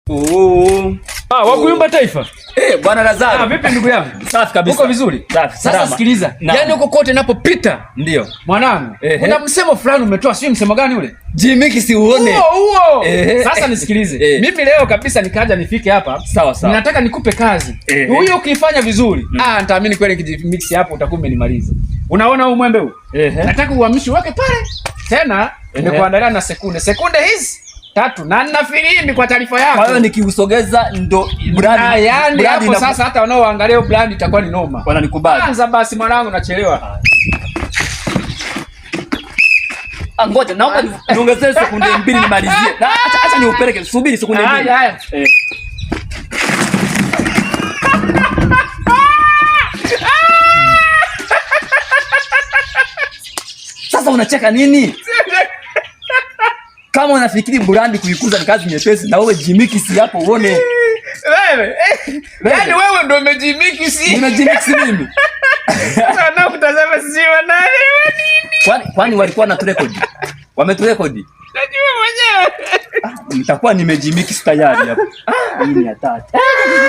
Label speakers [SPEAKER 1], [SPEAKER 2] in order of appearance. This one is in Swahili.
[SPEAKER 1] Oh.
[SPEAKER 2] Ah, wakuimba taifa.
[SPEAKER 1] Eh, bwana Lazaro.
[SPEAKER 2] Ah, vipi ndugu yangu?
[SPEAKER 1] Safi kabisa.
[SPEAKER 2] Uko vizuri?
[SPEAKER 1] Safi.
[SPEAKER 2] Sasa
[SPEAKER 1] Salama.
[SPEAKER 2] sikiliza.
[SPEAKER 1] Naam.
[SPEAKER 2] Yaani huko kote napopita,
[SPEAKER 1] Ndio.
[SPEAKER 2] mwanangu,
[SPEAKER 1] Ehe.
[SPEAKER 2] kuna msemo fulani umetoa, sio msemo gani ule?
[SPEAKER 1] Jimiki si uone.
[SPEAKER 2] Huo huo.
[SPEAKER 1] Ehe.
[SPEAKER 2] Sasa nisikilize.
[SPEAKER 1] Eh.
[SPEAKER 2] Mimi leo kabisa nikaja nifike hapa.
[SPEAKER 1] Sawa sawa.
[SPEAKER 2] Ninataka nikupe kazi.
[SPEAKER 1] Ehe.
[SPEAKER 2] Huyo ukiifanya vizuri, ah, nitaamini kweli nikijimix hapo utakuwa umenimaliza. Unaona huu mwembe huu?
[SPEAKER 1] Ehe.
[SPEAKER 2] Nataka uhamishe wake pale. Tena
[SPEAKER 1] Ehe.
[SPEAKER 2] nimekuandalia na sekunde. Sekunde hizi tatu na nina filimbi kwa taarifa yako.
[SPEAKER 1] Kwa hiyo nikiusogeza ndo brand.
[SPEAKER 2] Ah, yani
[SPEAKER 1] brand
[SPEAKER 2] hapo sasa hata wanaoangalia hiyo brand itakuwa ni noma.
[SPEAKER 1] Wananikubali.
[SPEAKER 2] Anza basi mwanangu, nachelewa.
[SPEAKER 1] Ah, ngoja naomba niongezee sekunde 2 nimalizie. Na acha niupeleke. Subiri sekunde 2.
[SPEAKER 2] Haya haya.
[SPEAKER 1] Eh. Sasa unacheka nini? Kama unafikiri brand kuikuza ni kazi nyepesi, na wewe jimiki si hapo uone.
[SPEAKER 2] Wewe, yaani wewe ndio umejimiki si.
[SPEAKER 1] Nimejimix mimi.
[SPEAKER 2] Sasa wanaokutazama sisi wanaelewa nini?
[SPEAKER 1] Kwani walikuwa na turekodi? Wameturekodi?
[SPEAKER 2] Najua mwenyewe.
[SPEAKER 1] Nitakuwa nimejimix tayari hapo. Ah, hii ni hatari.